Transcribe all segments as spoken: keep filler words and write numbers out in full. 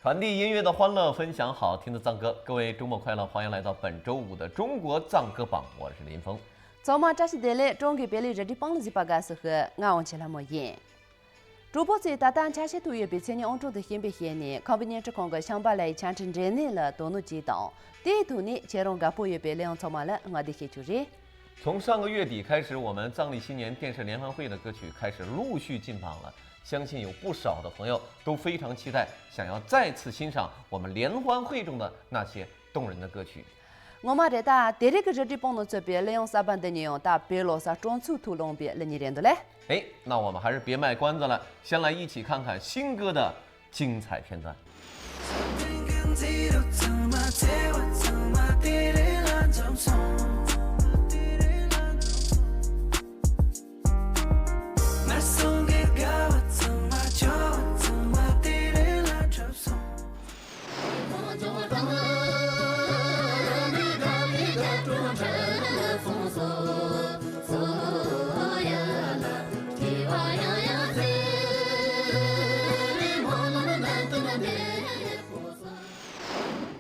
传递音乐的欢乐，分享好听的藏歌。各位周末快乐，欢迎来到本周五的中国藏歌榜，我是林峰。 ཚང་མ་བཀྲ་ཤིས་བདེ་ལེགས། ཀྲུང་གོའི་བོད་ལུགས་རི་ཁྲོད་པང་ལ་གཟིགས་པ་དགའ་བསུ་ཞུ། ང་དབང་ཆེན་ལྷ་མོ་ཡིན། གྲོགས་པོ་ཚོས་ད་ལྟ་ཆ་ཤས་ཐོབ་ཡོད་པའི་མཚན་ཉིད་ཨང་གྲངས་དེ་ཤེས་པའི་ཞལ་ནས་ཁམས་པའི་བརྙན་འཕྲིན་ཁང་གི་ཤམ་བྷ་ལའི་ཆ་འཕྲིན་འབྲེལ་གནས་ལ་དོ་སྣང་གྱིས་དང་། དེའི་ཐོག་ནས་ཁྱེད་རང་དགའ་པོ་ཡོད་པའི་གླུ་དབྱངས་ཚང་མ་ལ་བསྔགས་བརྗོད་ཞུ་རྒྱུ་རེད། 从上个月底开始，我们藏历新年电视联欢会的歌曲开始陆续进榜了。相信有不少的朋友都非常期待，想要再次欣赏我们联欢会中的那些动人的歌曲。 ངོ་མ་རེད་ད། དེ་རིང་གི་རི་ཁྲོད་པང་ནང་ཚུད་པའི་གླུ་དབྱངས་གསར་པ་འདི་གཉིས་ཡང་ད་བོད་ལོ་གསར་སྤྲོ་ཚོགས་ཐོག་བླངས་པའི་གླུ་གཉིས་རེད་འདུག་ལེ། 哎，那我们还是别卖关子了，先来一起看看新歌的精彩片段。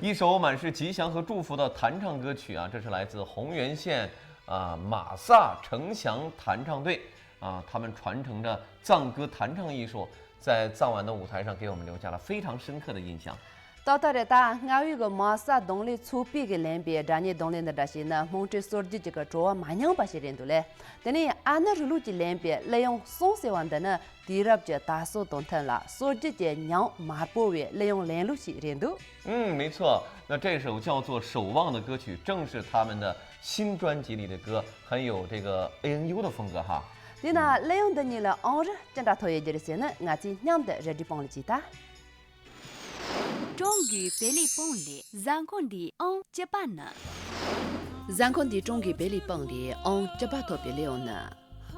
一首满是吉祥和祝福的弹唱歌曲啊，这是来自宏源县啊马萨城乡弹唱队啊，他们传承着藏歌弹唱艺术，在藏玩的舞台上给我们留下了非常深刻的印象。 ཏག་ཏག་རེད་ད། རྔ་བའི་གི་མ་ས་རྡུང་ལེན་ཚོགས་པའི་གི་ལེན་པའི་སྒྲ་སྙན་རྡུང་ལེན་འདི་འདྲ་ཞིག་ནི་དམངས་ཁྲོད་སྲོལ་རྒྱུན་གྱི་གི་བྲོ་བ་མ་ཉམས་པ་ཞིག་རེད་འདུག་ལེ། དེ་ནས་ཨ་ནེ་རི་ལུགས་ཀྱི་ལེན་པའི་གླུ་དབྱངས་གསུང་ཟེར་བ་འདི་ནི་དུས་རབས་ཀྱི་དར་སྲོལ་དང་མཐུན་ལ་སྲོལ་རྒྱུན་གྱི་ཉམས་མ་སྤོ་བའི་གླུ་དབྱངས་ལེན་ལུགས་ཤིག་རེད་འདུག 嗯，没错。那这首叫做《守望》的歌曲，正是他们的新专辑里的歌，很有这个 A N U 的风格哈。 དེས་ན་གླུ་དབྱངས་འདི་གཉིས་ལ་ཨང་རི་ཅི་འདྲ་ཐོབ་ཡོད་རྒྱུ་རེད་ཟེར་ན། ང་ཚོས་མཉམ་དུ་རི་ཁྲོད་པང་ལ་ཅིག་ལྟ། ཀྲུང་གོའི་བོད་ལུགས་པང་ལས་གཟའ་འཁོར་འདིའི་ཨང་བཅུ་པ་ནི། གཟའ་འཁོར་འདིའི་ཀྲུང་གོའི་བོད་ལུགས་པང་ལས་ཨང་བཅུ་པ་ཐོབ་པའི་གླུ་དབྱངས་ནི།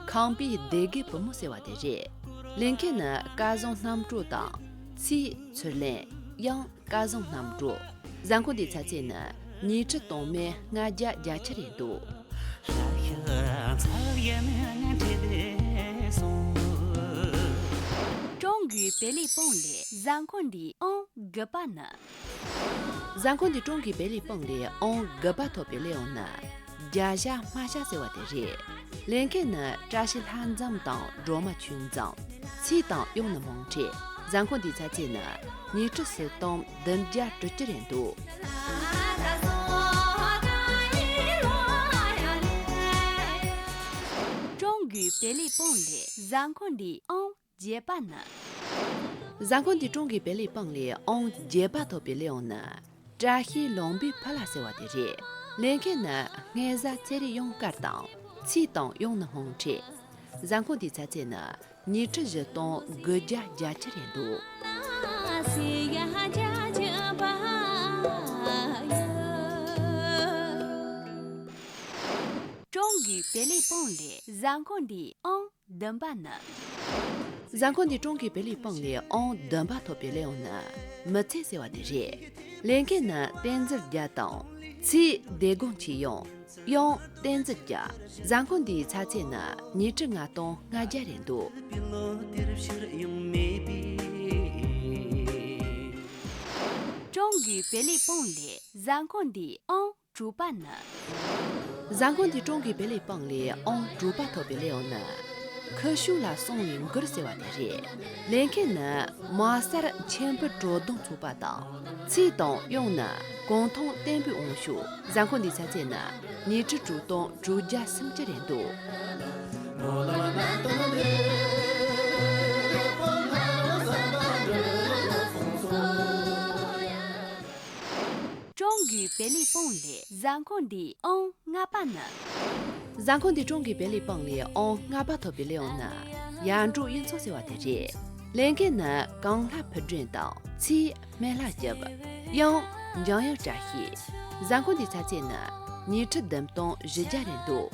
ཁམས་པའི་སྡེ་དགེ་བུ་མོ་ཟེར་བ་དེ་རེད། ལེན་མཁན་ནི་སྐལ་བཟང་རྣམ་གྲོལ་དང་། ཚེ་ཚུར་ལེན། ཡང་སྐལ་བཟང་རྣམ་གྲོལ། གཟའ་འཁོར་འདིའི་ཚ་ཚད་ནི་ཉི་ཁྲི་སྟོང་མེད་ལྔ་བརྒྱ་བརྒྱད་ཅུ་རེད་འདུག་ཀྲུང་གོའི་བོད་ལུགས་པང་ལས་གཟའ་འཁོར་འདིའི་ཨང་དགུ་པ་ནི། གཟའ་འཁོར་འདིའི་ཀྲུང་གོའི་བོད་ལུགས་པང་ལས་ཨང་དགུ་པ་ཐོབ་པའི་གླུ་དབྱངས་ནི། རྒྱ་ཞྭ་སྨ་ཞྭ་ཟེར་བ་དེ་རེད། ལེན་མཁན་ནི་བཀྲ་ཤིས་ལྷ་འཛོམས་དང་སྒྲོལ་མ་ཆོས་འཛོམས། ཚེ་དང་གཡུང་ནི་མོང་ཁྲིད། གཟའ་འཁོར་འདིའི་ཚ་ཚད་ནི་ཉི་ཁྲི་སུམ་སྟོང་བདུན་བརྒྱ་དྲུག་ཅུ་རེད་འདུག་ཀྲུང་གོའི་བོད་ལུགས་པང་ལས་གཟའ་འཁོར་འདིའི་ཨང་བརྒྱད་པ་ནི། གཟའ་འཁོར་འདིའི་ཀྲུང་གོའི་བོད་ལུགས་པང་ལས་ཨང་བརྒྱད་པ་ཐོབ་པའི་གླུ་དབྱངས་ནི། བཀྲ་ཤིས་ལུང་པའི་ཕུ་ལ་ཟེར་བ་དེ་རེད། ལེན་མཁན་ནི་སྔོན་བཟའ་ཚེ་རིང་གཡུང་དཀར་དང་། ཚེ་དང་གཡུང་ནི་མོང་ཁྲིད། གཟའ་འཁོར་འདིའི་ཚ་ཚད་ནི་ཉི་ཁྲི་བཞི་སྟོང་དགུ་བརྒྱ་བརྒྱད་ཅུ་རེད་འདུག་ཀྲུང་གོའི་བོད་ལུགས་པང་ལས་གཟའ་འཁོར་འདིའི་ཨང་བདུན་པ་ནི། གཟའ་འཁོར་འདིའི་ཀྲུང་གོའི་བོད་ལུགས་པང་ལས་ཨང་བདུན་པ་ཐོབ་པའི་གླུ་དབྱངས་ནི་མི་ཚེ་ཟེར་བ་དེ་རེད། ལེན་མཁན་ནི་བསྟན་འཛིན་རྒྱལ་དང་། ཚེ་བདེ་དགོངས་ཆོས་དབྱངས། གཡུང་བསྟན་འཛིན་རྒྱལ། གཟའ་འཁོར་འདིའི་ཚ་ཚད་ནི་ཉི་ཁྲི་ལྔ་སྟོང་ལྔ་བརྒྱ་རེད་འདུག་ཀྲུང་གོའི་བོད་ལུགས་པང་ལས་གཟའ་འཁོར་འདིའི་ཨང་དྲུག་པ་ནི། གཟའ་འཁོར་འདིའི་ཀྲུང་གོའི་བོད་ལུགས་པང་ལས་ཨང་དྲུག་པ་ཐོབ་པའི་གླུ་དབྱངས་ནི། ཁུ་བྱུག་ལ་སོང་བའི་མགུར་ཟེར་བ་དེ་རེད། ལེན་མཁན་ནི་མ་གསར་མཆན་བུ་བྲོ་བརྡུང་ཚོགས་པ་དང་། ཚེ་དང་གཡུང་ནི་གུང་ཐང་བསྟན་པའི་དབང་ཕྱུག་གཟའ་འཁོར་འདིའི་ཚ་ཚད་ནི་ཉི་ཁྲི་དྲུག་སྟོང་དྲུག་བརྒྱ་སུམ་ཅུ་རེད་འདུག་ཀྲུང་གོའི་བོད་ལུགས་པང་ལས་གཟའ་འཁོར་འདིའི་ཨང་ལྔ་པ་ནི། གཟའ་འཁོར་འདིའི་ཀྲུང་གོའི་བོད་ལུགས་པང་ལས་ཨང་ལྔ་པ་ཐོབ་པའི་གླུ་དབྱངས་ནི་ཡར་འབྲོག་གཡུ་མཚོ་ཟེར་བ་དེ་རེད། ལེན་མཁན་ནི་གངས་ལྷ་ཕུར་སྒྲོན་དང་ཚེ་སྨན་ལྷ་སྐྱབས། གཡུང་འཇམ་དབྱངས་བཀྲ་ཤིས། གཟའ་འཁོར་འདིའི་ཚ་ཚད་ནི་ཉི་ཁྲི་བདུན་སྟོང་བཞི་བརྒྱ་རེད་འདུག་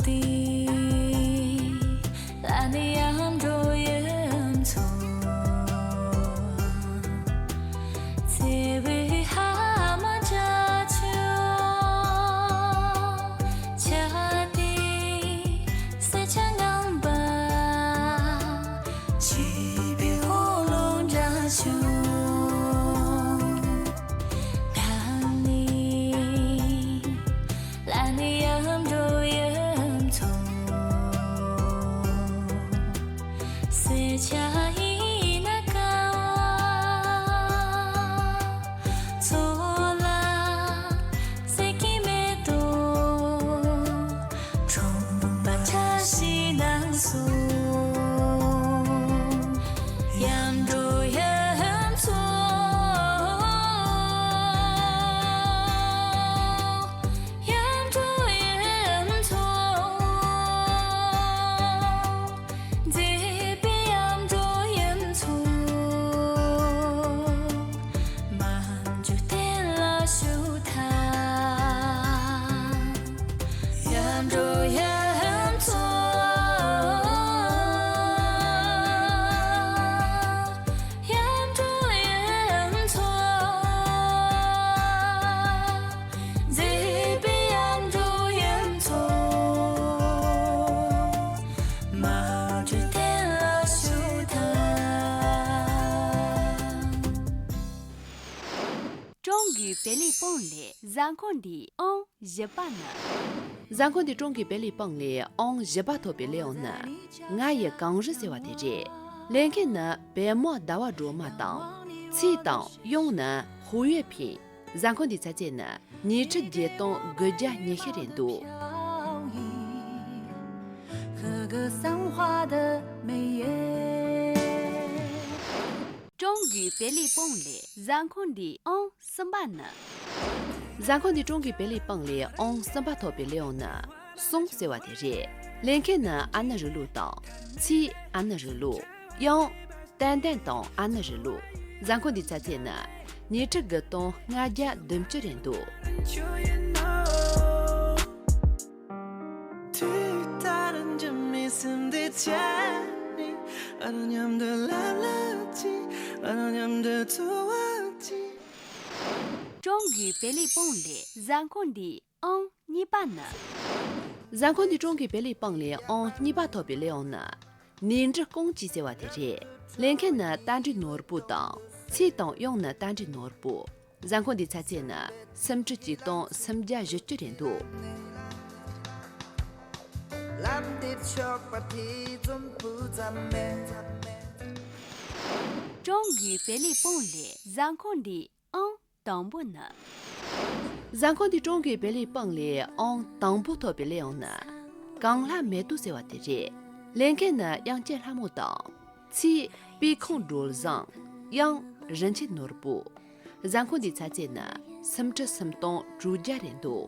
ཏེ། ལ་ནི་ཡམ་འགྲོ་ཡུམ་ཚོ། ཚེ་བའི་ཧ་མ་བྱ་ཆུ། ཆ་ཏེ། སེ་ཆ་ངང་པ། ཆེ་བའི་ཧོ་ལོ་འདྲ་ཆུ། ད་ནི། ལ་ནི་ཡམ་འགྲོ་ཡུམ་ཚོ། སེ་ཆ་ཧི་ན་ཀ་བ། ཚོ་ལ་སེ་ཀི་མེ་ཏོ། ཁྲོམ་པ་ཆ་ཤི་ནང་སོ། ཡམ་འགྲོ་ཡུམ་ཚོ། ཡམ་འགྲོ་ཡུམ་ཚོ། མཛེས་པའི་ཡམ་འགྲོ་ཡུམ་ཚོ། མ་འཇུ་གཏན་ལ་ཞུགས་ཐལ། ཡམ་འགྲོ་ཡུམ་ཚོ། ཡམ་འགྲོ་ཡུམ་ཚོ། མཛེས་པའི་ཡམ་འགྲོ་ཡུམ་ཚོ། མ་འཇུ་གཏན་ལ་ཞུགས་ཐལ། ཀྲོང་གི་བེ་ལི་པང་ལས་གཟའ་འཁོར་འདིའི་ཨང་བཞི་པ་ནི། གཟའ་འཁོར་འདི་ཀྲོང་གི་བེ་ལི་པང་ལས་ཨང་བཞི་པ་ཐོབ་པའི་ལེའུ་ནི། ང་ཡི་གངས་རི་ཟེར་བ་དེ་རེད། ལེན་མཁན་ནི་པད་མ་ཟླ་བ་སྒྲོལ་མ་དང་། ཚེས་དང་དབྱངས་ནི་ཧུའུ་ཡོད་ཕིན། གཟའ་འཁོར་འདིའི་ཚེས་ཚད་ནི་ཉི་ཁྲི་བརྒྱད་སྟོང་དགུ་བརྒྱ་ཉི་ཤུ་རེད་འདུག་ཀྲོང་གི་བེ་ལི་པང་ལས་གཟའ་འཁོར་འདིའི་ཨང་གསུམ་པ་ནི། གཟའ་འཁོར་འདི་ཀྲོང་གི་བེ་ལི་པང་ལས་ཨང་གསུམ་པ་ཐོབ་པའི་ལེའུ་ནི་གསུང་ཟེར་བ་དེ་རེད། ལེན་མཁན་ནི་ཨ་ནུ་རི་ལུ་དང་། ཚེས་ཨ་ནུ་རི་ལུ། དབྱངས་ཏན་ཏན་དང་ཨ་ནུ་རི་ལུ། གཟའ་འཁོར་འདིའི་ཚེས་ཚད་ནི་ཉི་ཁྲི་དགུ་སྟོང་ལྔ་བརྒྱ་བདུན་ཅུ་རེད་འདུག་དུས་ལྟར་འཇིགས་མེད་སེམས་བདེ་ཆེ་ནས། ཨ་རུ་མཉམ་དུ་ལབ་ལབ་ཅིག་ཨ་རུ་མཉམ་དུ་ཚོར་བ་ཅིག་ཀྲོང་གི་བེ་ལི་པང་ལས་གཟའ་འཁོར་འདིའི་ཨང་གཉིས་པ་ནི། གཟའ་འཁོར་འདི་ཀྲོང་གི་བེ་ལི་པང་ལས་ཨང་གཉིས་པ་ཐོབ་པའི་ལེའུ་ནི། ནས་འབྲུ་རྐང་གཅིག་ཟེར་བ་དེ་རེད། ལེན་མཁན་ནི་རྟ་མགྲིན་ནོར་བུ་དང་། ཚེས་དང་དབྱངས་ནི་རྟ་མགྲིན་ནོར་བུ། གཟའ་འཁོར་འདིའི་ཚེས་ཚད་ནི་སུམ་ཁྲི་གཅིག་སྟོང་སུམ་བརྒྱ་བཞི་བཅུ་རེད་འདུག་ལམ་འདིར་ཕྱོགས་པ་དེ་འཛོམས་པོ་ཙམ་མེད། ཀྲོང་གི་བེ་ལི་པང་ལས་གཟའ་འཁོར་འདིའི་ཨང་དང་པོ་ནི། གཟའ་འཁོར་འདི་ཀྲོང་གི་བེ་ལི་པང་ལས་ཨང་དང་པོ་ཐོབ་པའི་ལེའུ་ནི། གངས་ལྷ་མེ་ཏོག་ཟེར་བ་དེ་རེད། ལེན་མཁན་ནི་དབྱངས་ཅན་ལྷ་མོ་དང་། ཚེས་པད་ཁང་སྒྲོལ་བཟང་། དབྱངས་རིན་ཆེན་ནོར་བུ། གཟའ་འཁོར་འདིའི་ཚེས་ཚད་ནི་སུམ་ཁྲི་སུམ་སྟོང་དྲུག་བརྒྱ་རེད་འདུག་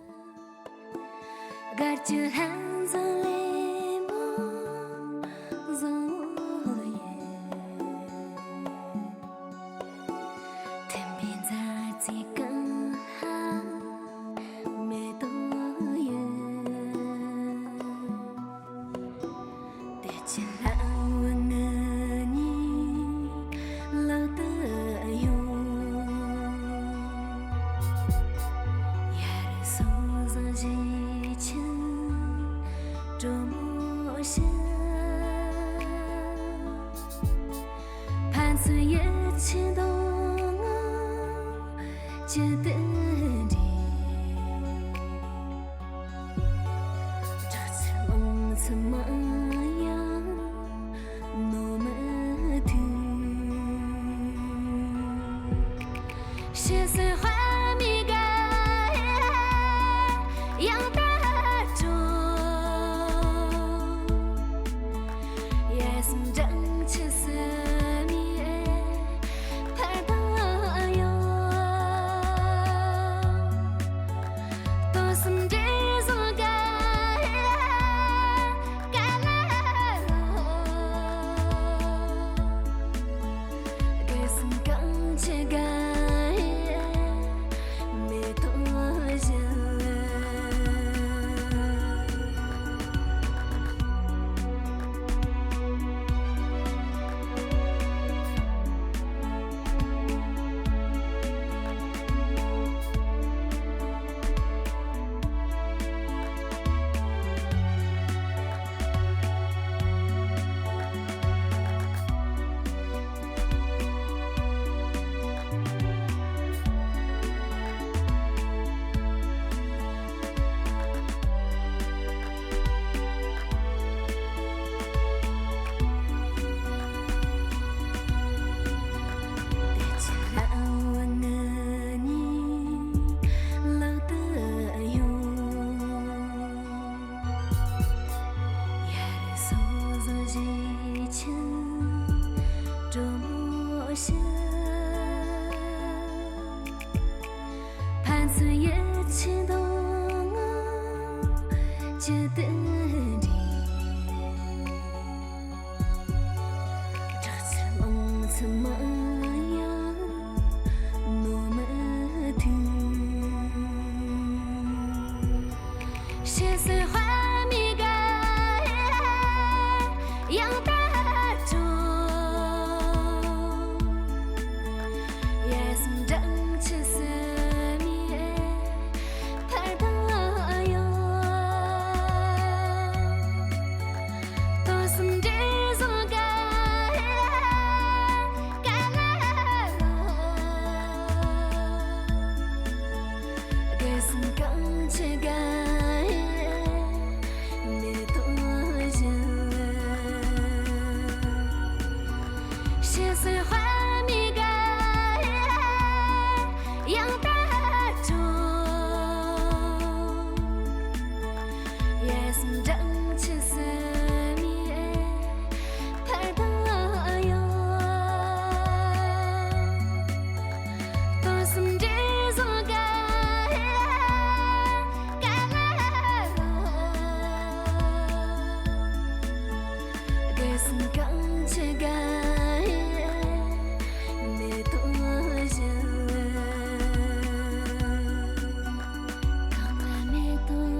ཅི་སྟེ་འདྲི། བྲག་ཆར་ལང་ཚུལ་མ་ཡང་ནོར་མི་ཐུབ། ཕྱི་སོས་དཔའ་མི་དགའ་ཡང་དག་འགྲོ། ཡ་སུམ་འགྲམ་ཆུ་སུ་མི་ཕར་དང་ཡང་། སྟོན་གསུམ་འདྲེ་བཟང་དགའ་དགའ་ལ་རོ། དགེ་སུམ་གང་ཆེ་དགའ་མེ་ཏོག་བཞིན། ཕྱི་སོས་དཔའ་མི་དགའ་ཡང་དག་འགྲོ། ཡ་སུམ་འགྲམ་ཆུ་སུ་མི་ཕར་དང་ཡང་། སྟོན་གསུམ་འདྲེ་བཟང་དགའ་དགའ་ལ་རོ། དགེ་སུམ་གང་ཆེ་དགའ་མེ་ཏོག་བཞིན། གང་ལ་མེ་ཏོག་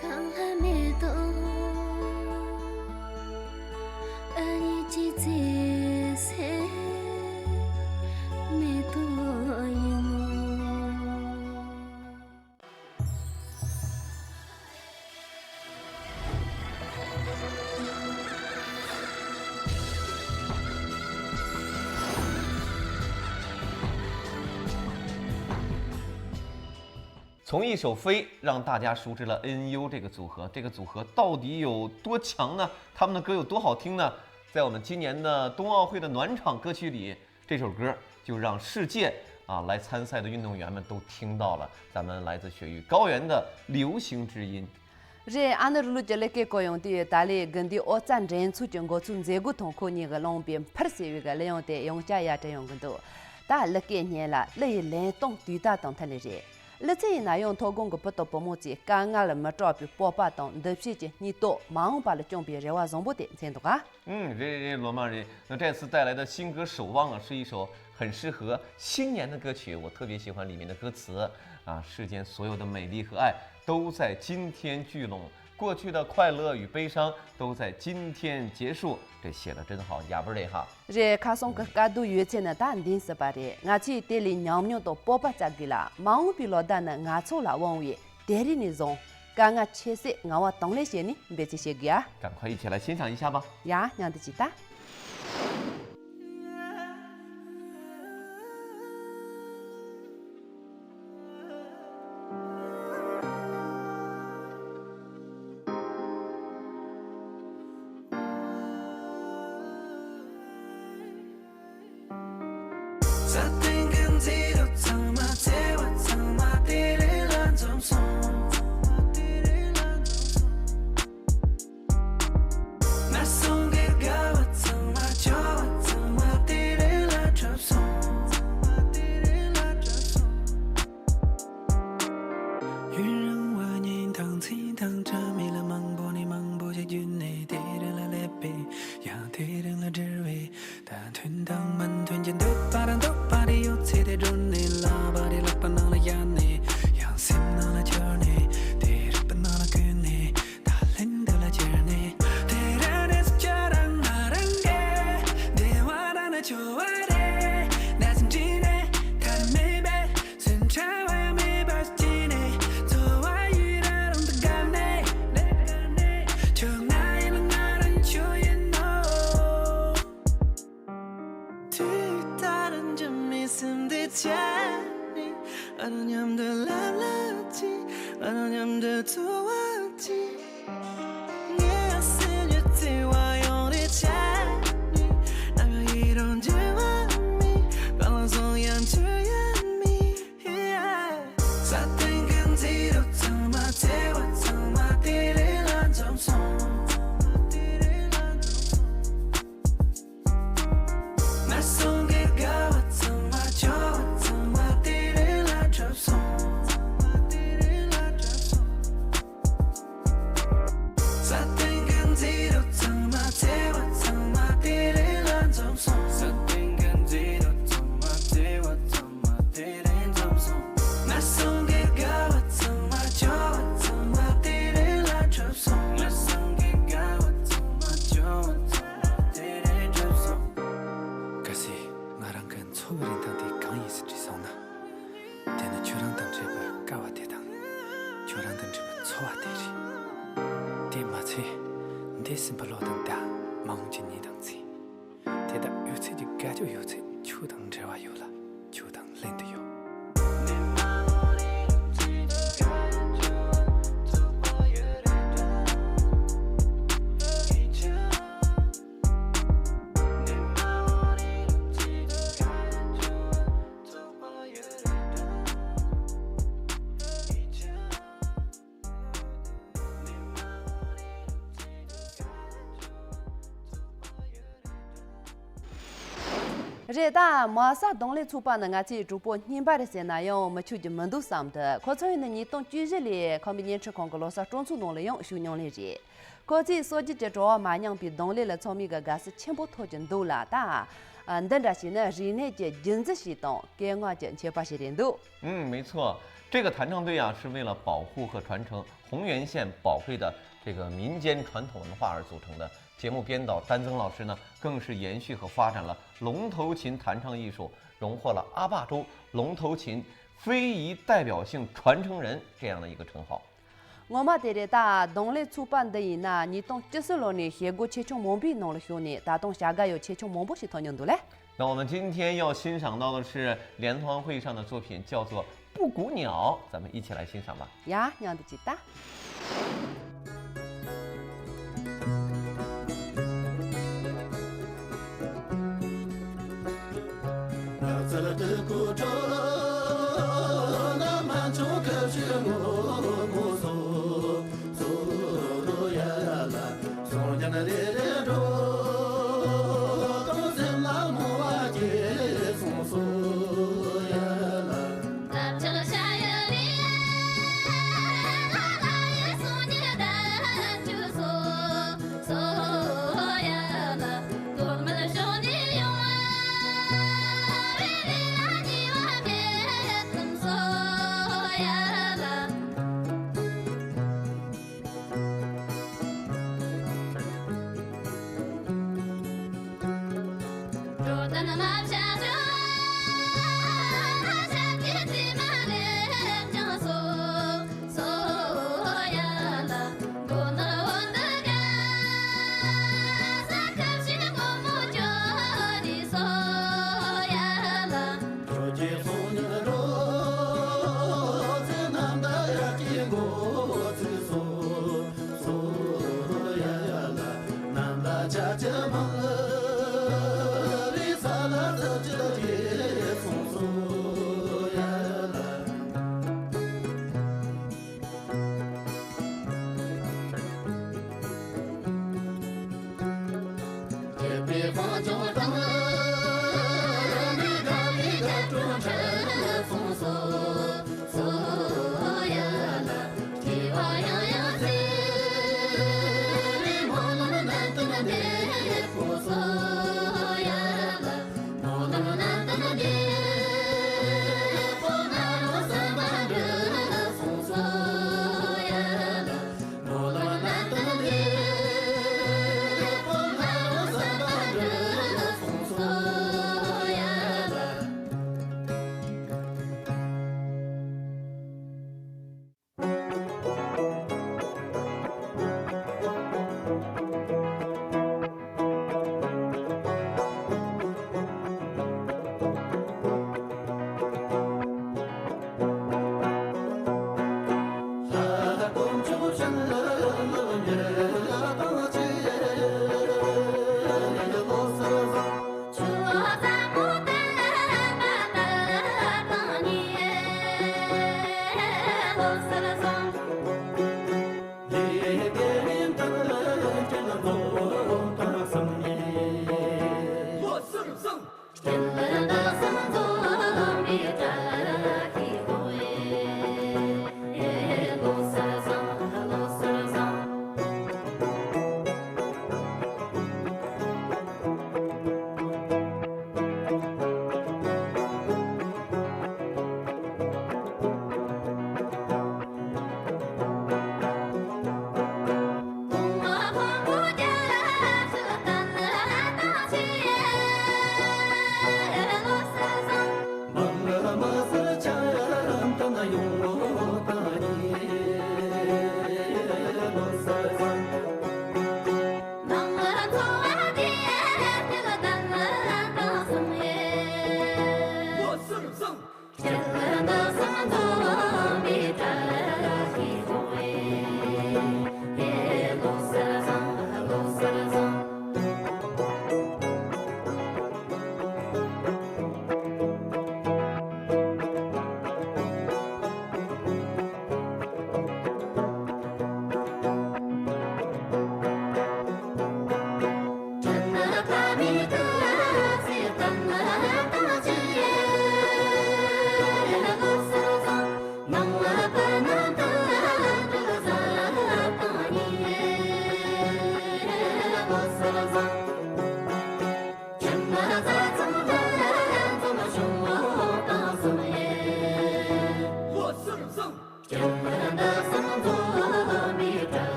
གང་ལ་མེ་ཏོག་ཨ་ནི་ཅི་ཚེ་སེ་མེ་ཏོག་ཡིན་ནོ། 从一首《飞》让大家熟知了 N U 这个组合，这个组合到底有多强呢？他们的歌有多好听呢？在我们今年的冬奥会的暖场歌曲里，这首歌就让世界啊来参赛的运动员们都听到了咱们来自雪域高原的流行之音。རེད། ཨ་ནི་རུ་ལུ་ཅི་ལེ་ཀེ་ཀོ་ཡོང་དུས་ད་ལེ་དགུན་དུས་ཨོ་རྩལ་འགྲན་ཚོགས་ཀྱི་འགོ་ཚུགས་མཛད་སྒོ་ཐོག་ཁོ་གཉིས་ཀྱི་ལོང་པའི་འཕུར་ཟེར་བའི་གི་གླུ་དབྱངས་དེ་ཡོངས་ཁྱབ་ཡར་དྲན་ཡོང་གི་འདུག་ད་གླུ་སྐད་སྙན་ལ་གླུ་ཡི་ལེན་སྟངས་དུས་ད་དང་མཐུན་ལེ་རེད། གླུ་ཚིག་ཡིན་ན་ཡང་མཐོ་སྒང་གི་བུ་དང་བུ་མོ་ཚོས་དཀའ་ངལ་མི་སྐྲག་པའི་སྤོབས་པ་དང་འདུ་ཤེས་ཀྱི་སྙིང་སྟོབས། མ་འོངས་པ་ལ་བཅངས་པའི་རེ་བ་བཟང་པོ་དེ་མཚོན་འདུག་ག་ཨང་། རེད་རེད་རེད། ལོ་མ་རེད། 那这次带来的新歌《守望》啊，是一首很适合新年的歌曲，我特别喜欢里面的歌词啊，世间所有的美丽和爱都在今天聚拢，过去的快乐与悲伤都在今天结束。这写的真好，ཡག་པོ་རེད་ཧ། རེད། ཁ་སང་གི་དཀའ་སྡུག་ཡོད་ཚད་ནི་ད་འདིང་སྲིད་པ་རེད། ང་ཚོས་དེ་ལས་ཉམས་མྱོང་དང་སྤོབས་པ་བཙལ་དགོས་ལ། མ་འོངས་པའི་ལོ་ཟླ་ནི་ང་ཚོ་ལ་དབང་བའི་དེ་རིང་ནས་བཟུང་དཀའ་ངལ་ཆེ་སའི་ངལ་བ་དང་ལེན་བྱས་ནས་འབད་བརྩོན་བྱེད་དགོས་ཡ། 赶快一起来欣赏一下吧。 ཡ། མཉམ་དུ་བྱེད་ད། ས་སྟེང་གི་མཛེས་སྡུག་ཚང་མ། བརྩེ་བ་ཚང་མ་དེ་རིང་ལ་འཛོམས་སོང་། ངན་སོང་གི་དགའ་བ་ཚང་མ། སྐྱོ་བ་ཚང་མ་དེ་རིང་ལ་གྲུབ་སོང་། ཡུན་རིང་བོ་ཉིན་དང་ཚིག་དང་བྲལ་མེད་ལ། མང་པོ་ནས་མང་པོ་ཞིག་བརྒྱུད་ནས་དེ་རིང་ལ་སླེབས་པས། ཡང་དེ་རིང་ལ་འབྲེལ་བས། ད་མཐུན་དང་མི་མཐུན་གྱི་འདོད་པ་རང་འདོད་པ་རེ་ཡོད་ཚེ། དེ་སྒྲོན་ནས་ལག་པ་རེ་ལག་པ་ནང་ལ་བཞག་ནས། ཡང་སེམས་ནང་ལ་འཁྱེར་ནས། དེ་རིག་པ་ནང་ལ་བཀོད་ནས། ད་ལན་འདི་ལ་ཁྱེར་ནས། དེ་རིང་ནས་ཁྱེད་རང་ང་རང་གི་བདེ་བ་རང་ལ་འཆོལ་བ་རེད། ནས་འདྲི་ནས་ཐར་མེད་པའི་སེམས་ཁྲལ་བ་ཡང་མེད་པ་སྐྱེས་ནས། འཚོ་བ་ཡི་ར་རང་དུ་བཀར་ནས། ཁྱོད་ང་ཡིན་ང་རང་ཁྱོད་ཡིན་ནོ། དུས་ལྟར་འཇིགས་མེད་སེམས་བདེ་བྱས་ནས། ཨ་རོ་མཉམ་དུ་ལབ་ལབ་ཅིག་ཨ་རོ་མཉམ་དུ་ཚོར་བ་ཅིག་ངའི་སེམས་ཀྱི་བརྩེ་བ་ཡོངས་རེ་བྱས་ནས། ནམ་ཡང་ཡིད་རང་འགྱུར་བ་མེད། གང་ལ་སོང་ཡང་འགྱུར་ཡ་མེད། ས་སྟེང་གི་མཛེས་སྡུག་ཚང་མ། བརྩེ་བ་ཚང་མ་དེ་རིང་ལ་འཛོམས་སོང་། ངན་སོང་གི་དགའ་བ་ཚང་མ། སྐྱོ་བ་ཚང་མ་དེ་རིང་ལ་གྲུབ་སོང་། ཐོབ་པའི་རིན་ཐང་དེ་གང་ཡིན་ཟེར་དྲིས་སོང་ན། དེ་ནི་ཁྱོད་རང་དང་འཕྲད་པའི་སྐལ་བ་དེ་དང་། ཁྱོད་རང་དང་འཕྲད་པའི་འཚོ་བ་དེ་རེད། དེ་མ་ཚད། འདས་ཟིན་པའི་ལོ་དང་ཟླ། མ་འོངས་ཀྱི་ཉིན་དང་མཚན། དེ་དག་ཡོད་ཚད་ཀྱི་དགའ་སྐྱོ་ཡོད་ཚད་ཁྱོད་དང་འབྲེལ་བ་ཡོད་ལ། ཁྱོད་དང་ལྷན་དུ་ཡོད། རེད་ད། མ་ས་གདོང་ལེན་ཚོགས་པ་ནི་ང་ཚོའི་གྲོགས་པོ་རྙིང་པ་རེད་ཟེར་ན་ཡང་མི་ཆོག་རྒྱུ་མི་འདུག་བསམ་འདུག་ཁོ་ཚོ་ཡིན་ནི་ཉིས་སྟོང་བཅུ་བཞི་ལོའི་ཁམས་པའི་བརྙན་འཕྲིན་ཁང་གི་ལོ་གསར་སྤྲོ་ཚོགས་ནང་ལ་ཡང་ཞུགས་མྱོང་ལེ་རེད། ཁོ་ཚོས་སྲོལ་རྒྱུན་གྱི་བྲོ་བ་མ་མྱངས་པའི་གདོང་ལེན་ལ་ཚང་མས་ཀྱི་དགའ་བསུ་ཆེན་པོ་ཐོབ་ཀྱི་འདུག་ལ་ད། འདི་འདྲ་ཞིག་ནི་རིག་གནས་ཀྱི་རྒྱུན་འཛིན་ཞིག་དང་སྐད་ངག་གི་མཆོད་པ་ཞིག་རེད་འདུག 嗯，没错，这个弹唱队啊，是为了保护和传承红源县宝贵的这个民间传统文化而组成的。节目编导丹增老师呢，更是延续和发展了龙头琴弹唱艺术，荣获了阿坝州龙头琴非遗代表性传承人这样的一个称号。 ངོ་མ་དེ་རེད་ད། གདོང་ལེན་ཚོགས་པ་འདི་ཡིན་ན་ཉིས་སྟོང་བཅུ་གསུམ་ལོ་ནས་བྱེད་སྒོ་ཆེ་ཆུང་མང་པོའི་ནང་ལ་ཞུགས་ནས་ད་དུང་བྱ་དགའ་ཡང་ཆེ་ཆུང་མང་པོ་ཞིག་ཐོབ་མྱོང་འདུག་ལེ། 那我们今天要欣赏到的是联欢会上的作品，叫做《布谷鸟》，咱们一起来欣赏吧。 ཡ། མཉམ་དུ་ཅིག་ལྟ།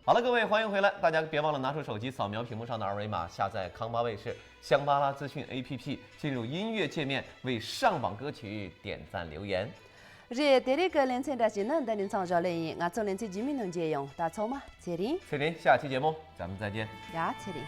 好了，各位，欢迎回来。大家别忘了拿出手机扫描屏幕上的二维码，下载康巴卫视香巴拉资讯 A P P，进入音乐界面，为上榜歌曲点赞留言。རེད། དེ་རིང་གི་ལེ་ཚན་འདྲ་བྱས་ན་འདི་ནས་མཚམས་འཇོག་ལེ་ཡིན། ང་ཚོ་ལེ་ཚན་རྗེས་མའི་ནང་མཇལ་ཡོང་། ད་ཚང་མ་ཚེ་རིང་། ཚེ་རིང་། 下期节目咱们再见。 ཡ། ཚེ་རིང་།